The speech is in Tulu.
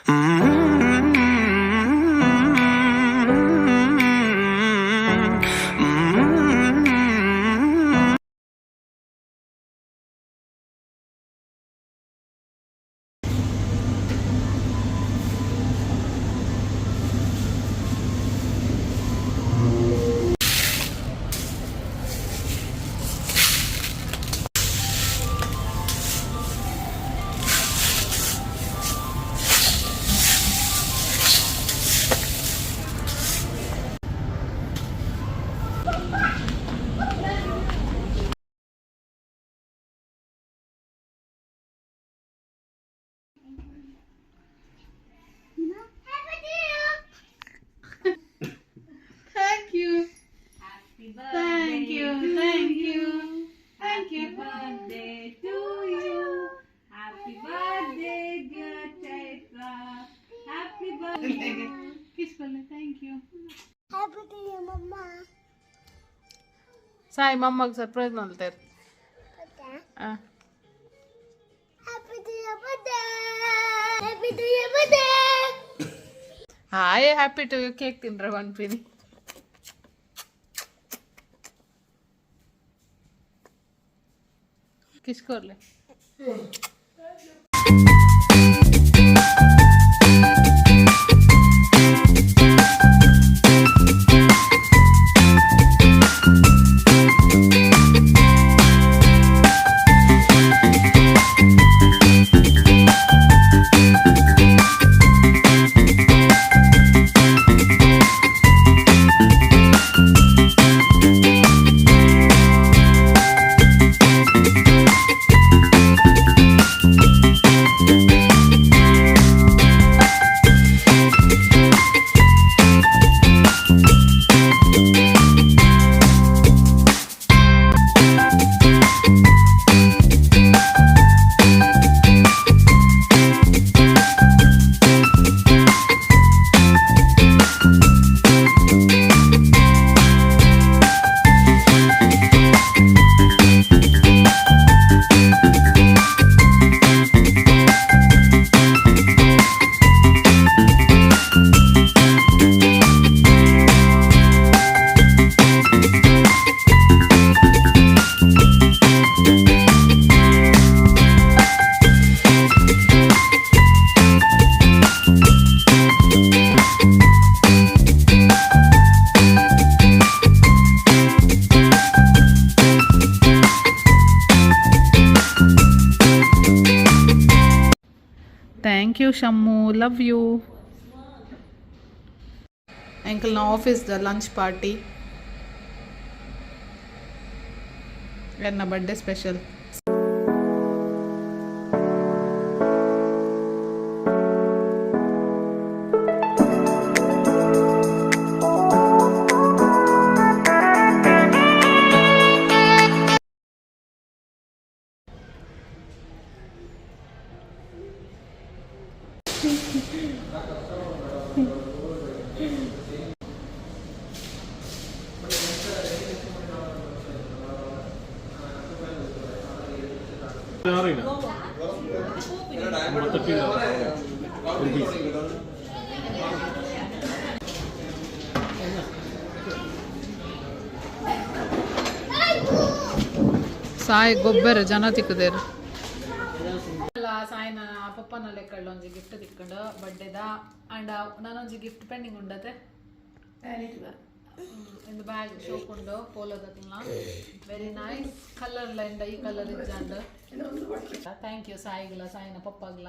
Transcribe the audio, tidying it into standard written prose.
Thank you. Thank you. Thank you. Thank you. Birthday to you. Happy birthday, dear Chaitra. Happy birthday. Kiss Palle. Thank you. Happy to you, Mama. Sai ಮಮ್ಮಗೆ surprise ಮಲ್ತೇರ್. Happy to your birthday. Happy to your birthday. Hi, happy to you cake ತಿನ್ರ ಪನ್ಪಿನಿ. Kiss ಕೊರ್ಲೆ. Thank you Shammu, love you. ಎಂಕಲ್ನ office the lunch party, ಎನ್ನ ಬರ್ಡೇ ಸ್ಪೆಷಲ್. ಸಾಯಿ ಗೊಬ್ಬರ ಜನ ತಿಕ್ಕದೇರು ಸಾಯಿನ ಪಪ್ಪನ ಲೆಕ್ಕಳ್ಳ ಒಂಜಿ ಗಿಫ್ಟ್ ತಿಕ್ಕೊಂಡು ಬರ್ಡೇದ. ಅಂಡ್ ನಾನೊಂಜಿ ಗಿಫ್ಟ್ ಪೆಂಡಿಂಗ್ ಉಂಡತೆ. ಇಂದು ಬ್ಯಾಗ್ ಶೋಕ್ ಉಂಡು ಪೋಲೋದಕ್ಲ. ವೆರಿ ನೈಸ್ ಕಲರ್ ಲೈಂಡ ಈ ಕಲರ್ ಇಜ್ಜಾಂಡ್. Thank you ಸಾಯಿಗ್ಲ, ಸಾಯಿನ ಪಪ್ಪಗ್ಲ.